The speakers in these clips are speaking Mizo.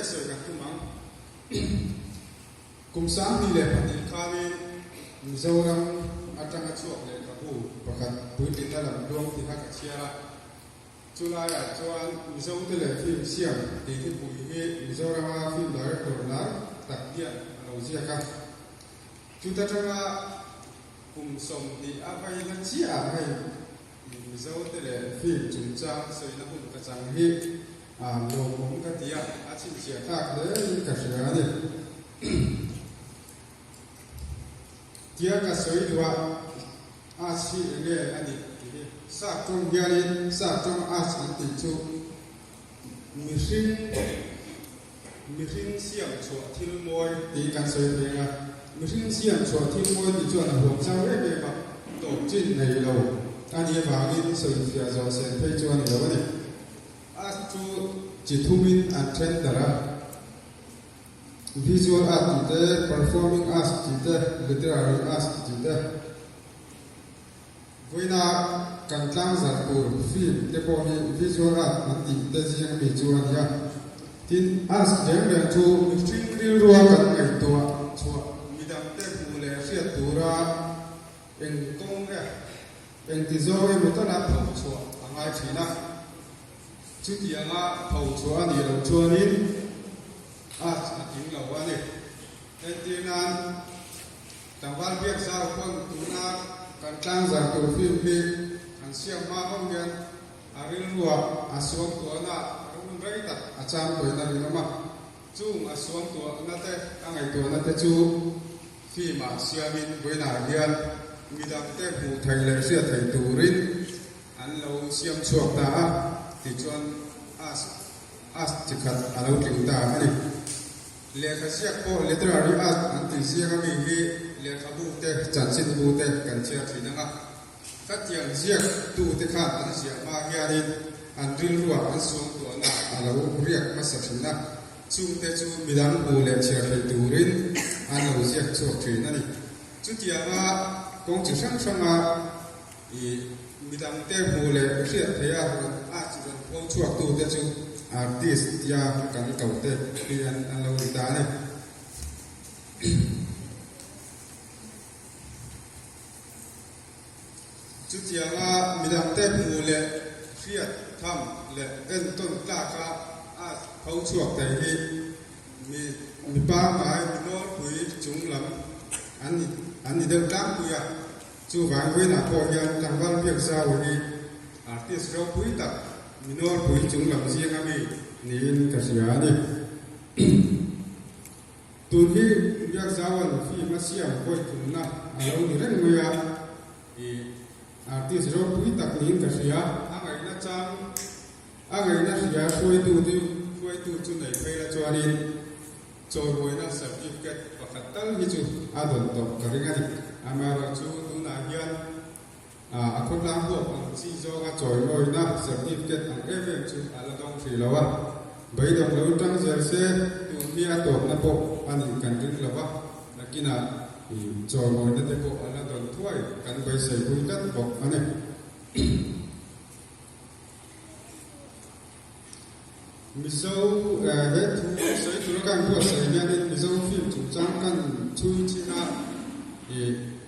sawi kan tum ang. Kum 2002 khanin Mizoram atanga chhuak lehkhabu pakhat puitlinna lam duang ti kha ka chhiar a. Chulaiah chuan Mizote leh film siam tih thupui hi Mizorama film director lar tak hian a lo ziak a. Chuta tanga kum 20 a vaina chiah hei Mizote leh film chungchang sawina hun ka chang hi lawmawm ka ti a, a chhinchhiah thlak hle in ka hria a ni. Tia ka sawi duh a, Arts hi eng nge a nih tih hi. Sap tawng hianin sap tawng arts an tih chu mihring mihring siam chhuah thil mawi tih kan sawi thei ang a. Mihring siam chhuah thil mawi tih chuan a huam chau em em a, tawp chin nei lo a nih avangin sawifiah zawh sen phei chu a ni lo a ni. Arts chu chi thumin an then darh a. Visual art tih te, performing arts tih te, literary arts tih te. Vawiina kan tlangzarh tur film te pawh hi visual art an tih te zing ami chu a ni a. Tin, arts reng reng chu mihring rilrua kan ngaihtuah chhuah midangte hmuh leh hriat tura eng kawng nge, engti zawng emaw tala pho chhuah a ngai thin a. Chutianga tho chhuah a nih loh chuanin arts a tling lo a ni. Entir nan, tlangval biak zau pawn tuna kan tlangzar tur film hi an siam hma ho hian a rilruah a suam tuahna hun rei tak a cham tawina rinawm a. Chung a suam tuahna te, a ngaihtuahna te chu film ah siamin vawiinah hian midangte hmuh theih leh hriat theih turin An lo siam chhuak ta a, tichuan as as chi khat a lo tling ta a ni. Lehkha ziak pawh literary art an tih ziak ami hi lehkhabu te, chanchinbu te kan chhiar thin ang a. Khatiang ziak tu te khan an ziah hma hianin an rilruah an suangtuahna a lo riak hmasa thin a, chungte chu midang hmuh leh chhiar theih turin an lo ziak chhuak thin a ni. Chutianga kawng chi hrang hranga I midangte hmuh leh hriat theih a rawn art rawn pho chhuak tute chu artist tia kan ko te hi an an lo ni ta a ni. Chutianga midangte hmuh leh hriat tham leh entawn tlaka art pho chhuak thei hi mi mi pangngai mi nawlpui chung lam an ni an ni deuh tlangpui a. Chuvang vawiinah pawh hian tlangval biak zau hi artist ropui tak mi nawlpui chung lam zinga mi niin ka hria a ni. Tun hi biak zauan film a siam vawi thumna a lo ni reng mai a, i artist ropui tak niin ka hria. A ngaihna chang, a ngaihna hria hruaitu chu hruaitu chu nei phei la chuanin Chawimuaina certificate pakhat tal hi chu a dawn tawh ka ring a ni. Amaherawhchu tunah hian a khawtlang huap ang chi zawnga chawimawina certificate ang em em chu a la dawng hrih lo a. Beidawng lo tang zel se tun hi a tawpna pawh a nih kan ring lo va, nakinah chawimawina te pawh a la dawn thuai kan beisei pui tlat bawk a ni. Mizo he thu sawi tura kan buatsaih hianin Mizo film chungchang kan chhui chin a, ih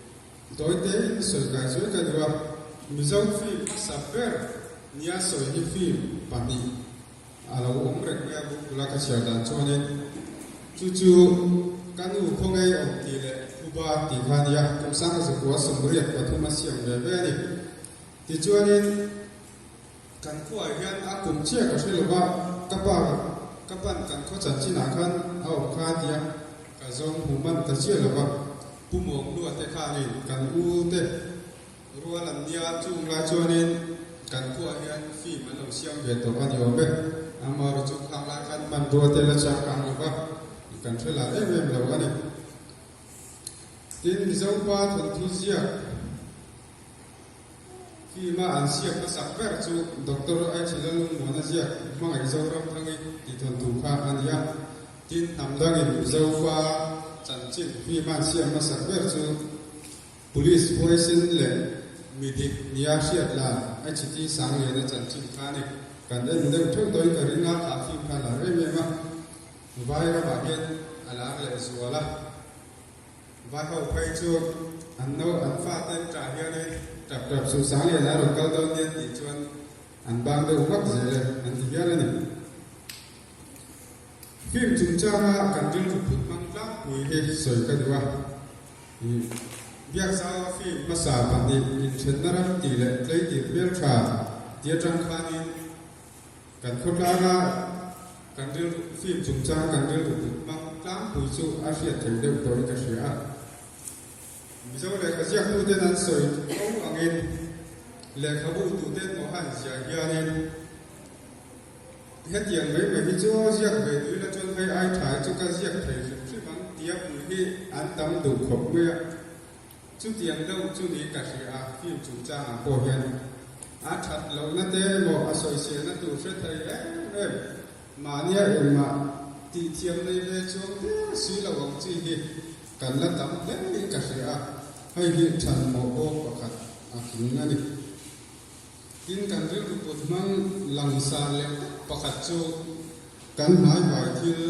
tawi tein sawi kai sawi ka duh a. Mizo film hmasa ber nia sawi hi film pahnih a lo awm reng mai a, Google a ka chhiar dan chuanin chu chu ka nu khawngaih awm tih leh Phuba tih kha a ni a, kum 1983 a siam ve ve a ni. Tichuanin. Kan khuaah hian a kum chiah ka hre lo va, ka pa ka pan kan khaw chanchinah khan a awm kha a ti a, ka zawng hmu man ta chiah lo va. Pu Muanghlua te khanin kan u te rual an nia, chung lai chuanin kan khuaah hian film an lo siam ve tawh a ni awm e. Amaherawh chu khang lai khan hmanrua te la changkang lo va, kan hre lah em em lo a ni. Tin, Mizo pa thawnthu ziak. Film-a an siak hmasak ber chu Doctor Aichhila Lungmuana ziak Hmangaih Zoramthangi tih thawnthu kha a ni a. Tin, hnam dangin Mizopa chanchin film-a an siak hmasak ber chu Police huaisin leh mi dik nia hriat la Aichhiti Sangliana chanchin kha a ni. Kan en deuh theuh tawhin ka ring a, kha film kha a lar em em a. Vai ho phei chu an no an fate an ṭah hianin ṭap ṭap suh sang lian a rawn kal dawn nia tih chuan an bang deuh vak zel e an ti hial a ni. Film chungchanga kan rilru phut hmang tlangpui hi sawi ka duh a. Biakzau a film hmasa pahnih inthenna ram tih leh tleitir hmeltha ti atang khanin kan khawtlanga kan rilru film chungchang kan rilru put hmang tlangpui chu a hriat theih deuh tawhin ka hria a. Mizo lehkha ziaktuten an sawi fo angin lehkhabu tuten maw han ziah hianin Hetiang mai mai hi chu ziak ve tui la chuan hei ai tha hi chu ka ziak thei hrim hrim ang tia pui hi an tam duh khawp mai a. Chutiang deuh chu ni ka hria a, film chungchangah pawh hian a that lohna te emaw a sawiselna tur hre thei em em mahnia engmah tih thiam nei ve chuang der si lo ang chi hi kan la tam hle in ka hria a, hei hi than mawh bawk pakhat a tling a ni. Tin, kan rilru put hmang langsar leh tak pakhat chu kan hmaivai thil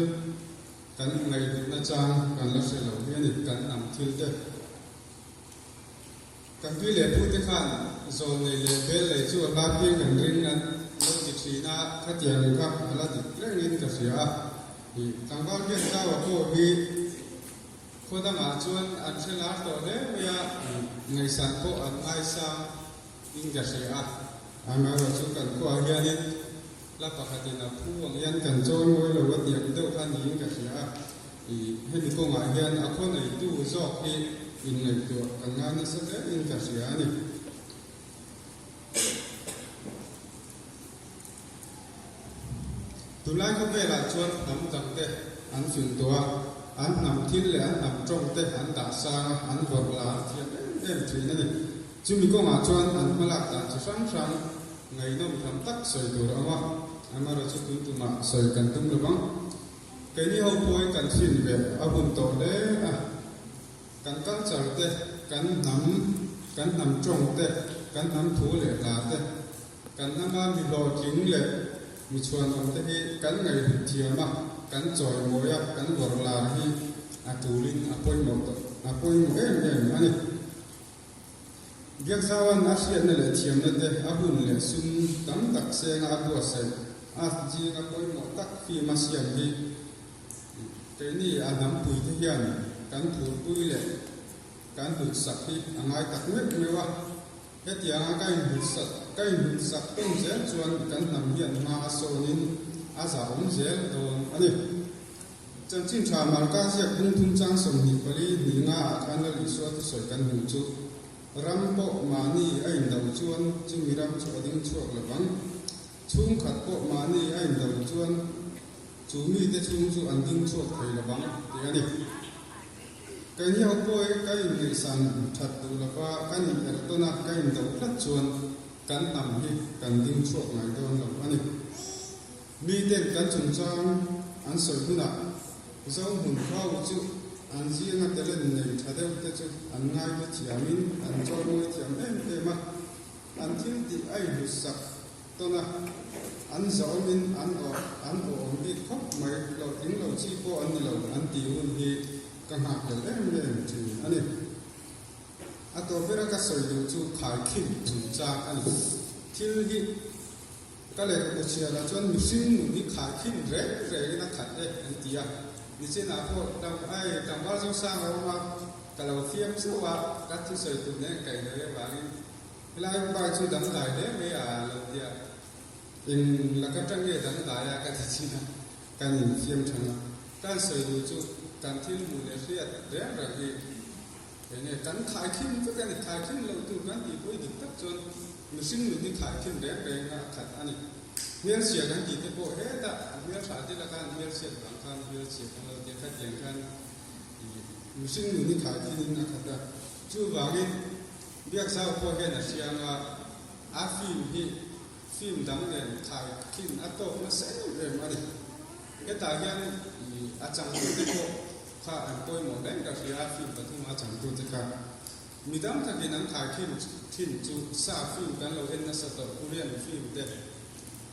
kan ngaihhutna chang kan la hre lo hi a ni, kan hnam thil te. Kan pi leh pu te khan zawl nei leh bel lei chu a hla piang kan ring an lo ti thin a, khatiang kha a la dik rengin ka hria a. Tlangval hian Zau-a pawh hi khaw dangah chuan an hre lar tawh hle mai a, ngaihsan pawh an ngaisang. In ka hria a, amaherawh chu kan khuaah hianin hla pakhatin a phu ang hian kan chawi mawi lo a tih ang deuh kha niin ka hria a, ih hemi kawngah hian a khaw neitu zawk hi inngaihtuah kan ngai nasa hle in ka hria a ni. Tunlai khawvelah chuan hnam dangte an fing tawh a, an hnam thil leh an hnam tawngte an dah sang a, an vawrh lar thiam em em thin a ni. Chumi kawngah chuan an hmalak dan chi hrang hrang ngaihnawm tham tak sawi tur a awm a, amaherawhchu chu tun tumah sawi kan tum lo vang. Keini ho pawhin kan fin ve a hun tawh hle a, kan culture te, kan hnam, kan hnam tawng te, kan hnam thu leh hla te, Kan hnama mi hlawhtling leh mi chhuanawm te hi kan ngaihhlut thiam a, kan chawimawi a, kan vawrh lar hi a tulin a pawimawh tawh, a pawimawh em em a ni. Biakzauan a hriatna leh thiamna te a hun leh sum tam tak senga a buatsaih a zinga pawimawh tak fim a siam hi keini a hnampui te hian kan phurpui leh kan hlutsak hi a ngai tak meuh meuh a. Hetianga ka inhmuhsak ka inhmuhsak tawn zel chuan kan hnam hian hma a sawnin a zahawm zel dawn a ni. Chanchin tha Marka ziak phungthum chang 24 hnih nga ah khan Lal Isua thusawi kan hmuh chu, Ram pawh mahni a indo chuan chumi ram chu a ding chhuak lo vang. Chhungkhat pawh mahni a indo chuan chu mite chhung chu an ding chhuak thei lo vang tih a ni. Keini ho pawh ka inngaihsan that duh lova kan inher tawn a, ka indo tlat chuan kan hnam hi kan ding chhuak ngai dawn lo a ni. Miten kan chungchang an sawi hunah Zohmun khau chu an zinga talent nei tha deuh te chu an ngaihlu thiamin an chawimawi thiam em em a, an thil tih a inhlusak tawn a, an zawmin an awh an awhawm bik khawp mai, hlawhtling lo chi pawh an ni lo an tih hun hi ka nghakhlel em em thin a ni. A tawp bera ka sawi duh chu khaikhin chungchang a ni. Thil hi ka lehkhabu chhiarah chuan mihring nun hi khaikhin reng rengin a khat e an ti a, nichinah pawh ai tlangval Zosanga a awm a, ka lo fiam zauh a, ka thusawi tur nen ka inawih avangin Helai bike chu dangdai hle mai a lo tia, eng lak atang nge dangdai a ka ti chin a, kan infiam than a. Kan sawi duh chu kan thil hmuh leh hriat reng reng hi eng nge kan khaikhin vek a ni, khaikhin loh tur kan tih pawh i dik tak chuan mihring nun hi khaikhin reng reng a khat a ni. Hmelchhia kan tih te pawh hetah hmeltha te laka an hmelchhiat vang khan hmelchhia kan lo tia khatiang khan mihring nun hi khaikhinin a khat a, chuvangin Biakzau pawh hian a hriang a, a film hi film dang nen khaikhin a tawk nasa em em a ni. Hetah hian a changtute pawh kha an pawimawh reng ka hria a, film pathuma a changtute kha. Mi dang takin an khaikhin thin chu sa film kan lo en nasa tawh, Korean film te.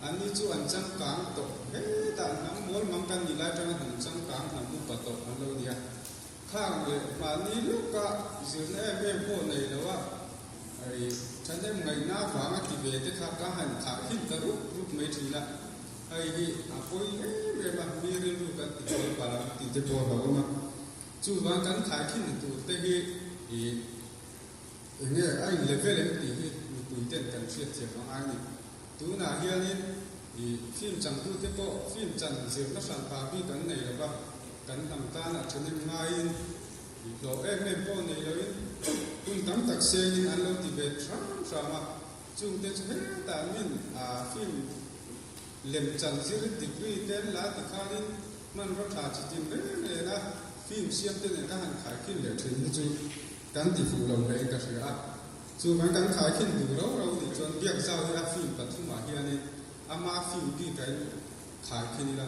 Anni chu an changkang tawh hetah hnam mual mang kan nih lai atanga hnam changkang hnam upa tawh an lo ni a. Khang leh mahni lawka zirna em em pawh nei lo a, i thahnem ngaihna vanga ti ve te kha ka han thah khin ta rup rup mai thin a, hei hi a pawi em em a, mi rilru kan ti pawi palh ang tih te pawh a hlauhawm a. Chuvang kan khaikhin tur te hi i enge a in level em tih hi mipui ten kan hriat thiam a ngai a ni. Tunah hianin i film changtu te pawh film chan zirna hran pa bik an nei lo va, kan hnam tanah thahnem ngaiin i hlawh em em pawh nei loin hun tam tak sengin an lo ti ve hram hram a, chungte chu hetah min a film lem chan zir degree te an la ti khanin Hmanraw tha chi tin reng reng a film siam te nen ka han khaikhin leh thin hi chu kan ti fuh lo hle in ka hria a. Chuvang kan khaikhin duh ro ro nih chuan biak zau hi a film pathumah hianin ama film bik a in khaikhin ila.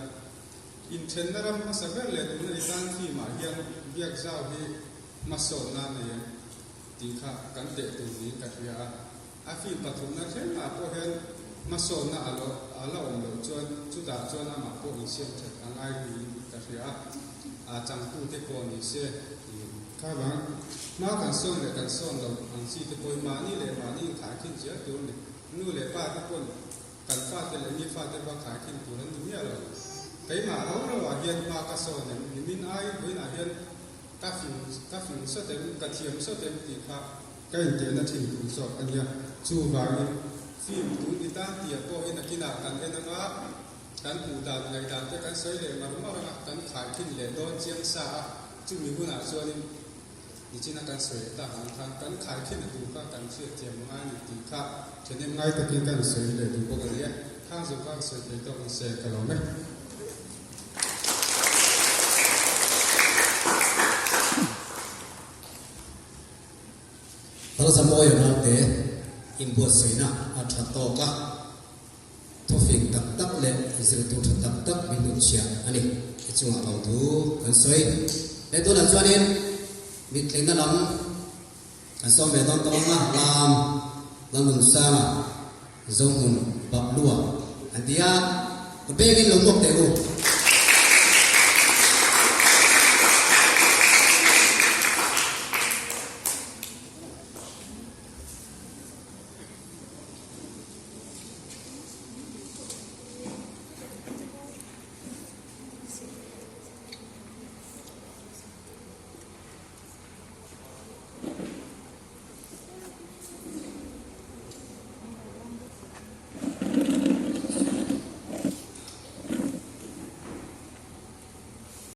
Inthenna ram hmasa ber leh tuna i tan film ah hian biak zau hi hmasawnna a nei em tih kha kan teh tur niin ka hria a. A film pathumna thlengah pawh hian hmasawnna a lo a la awm loh chuan chutah chuan amah pawh insiam that a ngai niin ka hria a, a changtute pawh ni se tih kha vang hma kan sawn leh kan sawn lo ang chi te pawhin mahni leh mahni inkhaikhin zel tur a ni. Nu leh pa te pawn kan fate leh mi fate va khaikhin tur an ni miah lo. Keimah ro roah hian hma ka sawn em, nimin ai vawiinah hian ka fing ka fing sawt em, ka thiam sawt em tih kha Ka intehna thin tur zawk a nia. Chuvangin film tun i tan tia pawh hi nakinah kan en anga, kan hmuh dan ngaihdan te kan sawi leh mar mar anga, kan khaikhin leh dawn chiang sa a, chumi hunah chuanin nichina kan sawi leh tak ang khan kan khaikhin a tur kha kan hriat thiam ngai a ni tih kha thahnem ngai takin kan sawi leh duh bawk a ni e. Khang zawng kha ka sawi thei tawk ang se ka lawm e. Lalzamawia naute inbuatsaihna a tha tawk a, thawfing tak tak leh zirtu tha tak tak min hnutchhiah a ni. I chungah lawmthu kan sawi. He tunah chuanin mittlingna lam kan sawm ve dawn tawh ang a, Lam Lalnunsanga Zohmun Baplua an ti a, ka bengin lo hmuak teh u.